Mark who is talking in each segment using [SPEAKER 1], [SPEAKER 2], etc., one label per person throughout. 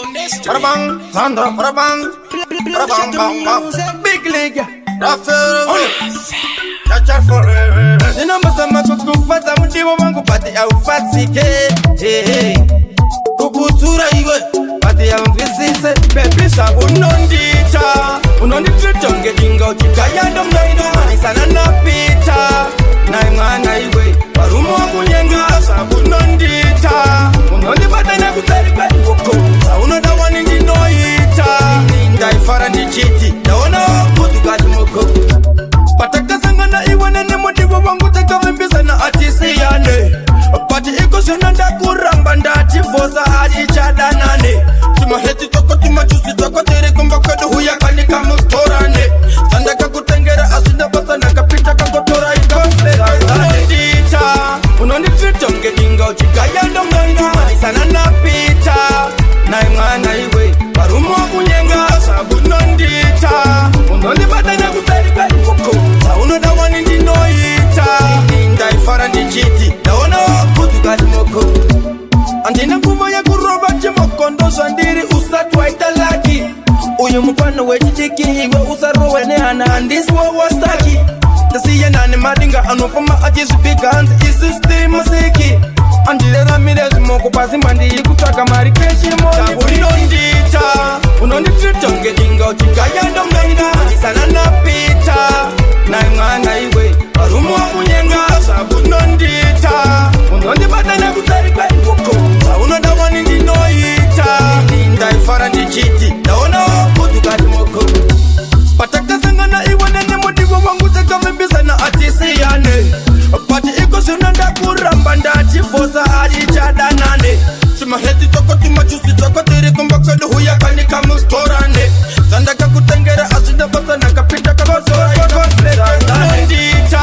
[SPEAKER 1] Parabang, Sandra, parabang, parabang, bang, bang.
[SPEAKER 2] Big league.
[SPEAKER 1] Rafael, Chacha forever.
[SPEAKER 2] Ndinombozama kukufadza mudiwa wangu, but haufatsike. Hey, hey. Kukutsura iwe, but haunzwisise, baby, zvaunondiita. Unonditreata ngedinga uchigaya ndomnoinoisana napita nai mwana iwe, varume wakunyenga. Zvaunondiita, unondibata nekuseri kweruoko. Zvaunoda wani ndinoita. Ndaifara ndichiti ndaona kuduka chimoko. Patakasangana iwe nemudiwa wangu, takavimbisana atisiyane, but iko zvino ndakuramba, ndativhosa, hatichadanane. Tumaheti twako, tumachusi twako, tiri kumba kwedu, huya kanika mutorane. Zvandakakutengera hazvina basa, nakapita kangotora. Unondiita, unonditreata ngedinga uchigaya ndomnoinoisana napita nai mwana iwe, varume wakunyenga. Zvaunondiita, unondibata nekuseri kweruoko. Zvaunoda wani ndinoita. Ndaifara ndichiti ndaona kuduka chimoko. Handina nguva yekurova chimoko, ndo zvandiri, usati waita lucky. Uyu mupano wechidiki, iwe usarohwe nehana, handisiwo wastaki. Ndasiyana nemadinga anofamba achizvipiga hanzi isusu tiri musiki. Andiraramire zvimoko pasi, mandii kutsvaga mari kechimoni. Unondiita, unonditreata ngedinga uchigaya ndomnoinoisana napita nai mwana iwe, varume wakunyenga. Zvaunondiita, unondibata nekuseri kweruoko. Zvaunoda wani ndinoita. Ndaifara ndichiti ndaona kuduka chimoko. Patakasangana iwe nemudiwa wangu, takavimbisana atisiyane, but iko zvino ndakuramba, ndativhosa, hatichadanane. Tumaheti twako, tumachusi twako, tiri kumba kwedu, huya kanika mutorane. Zvandakakutengera hazvina basa, nakapita. Unondiita,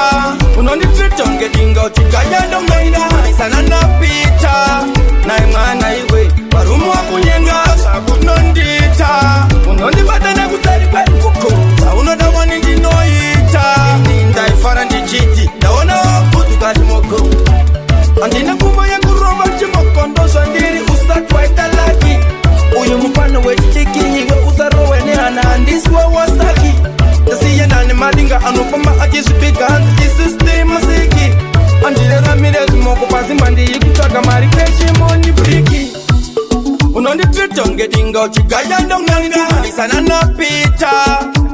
[SPEAKER 2] unonditreata ngedinga uchigaya ndomnoinoisana napita nai mwana iwe, varume wakunyenga. Zvaunondiita, unondibata nekuseri kweruoko. Zvaunoda wani ndinoita. Ndaifara ndichiti ndaona kuduka chimoko. Handina nguva yekurova chimoko, ndo zvandiri, usati waita lucky. Uyu mupano wechidiki, iwe usarohwe nehana, handisiwo wastaki. Ndasiyana nemadinga anofamba achizvipiga hanzi isusu tiri musiki. Andiraramire zvimoko pasi, mandii kutsvaga mari kechimoni briki. Unonditreata ngedinga uchigaya ndomnoinoisana napita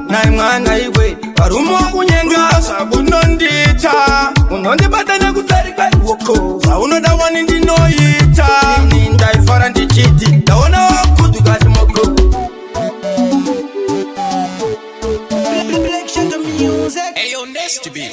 [SPEAKER 2] nai mwana iwe, varume wakunyenga. Zvaunondiita, unondibata nekuseri kweruoko. Zvaunoda wani ndinoita. Ndaifara ndichiti ndaona kuduka chimoko.
[SPEAKER 3] Black Shadow Music.
[SPEAKER 4] Hey, yo, Nasty B.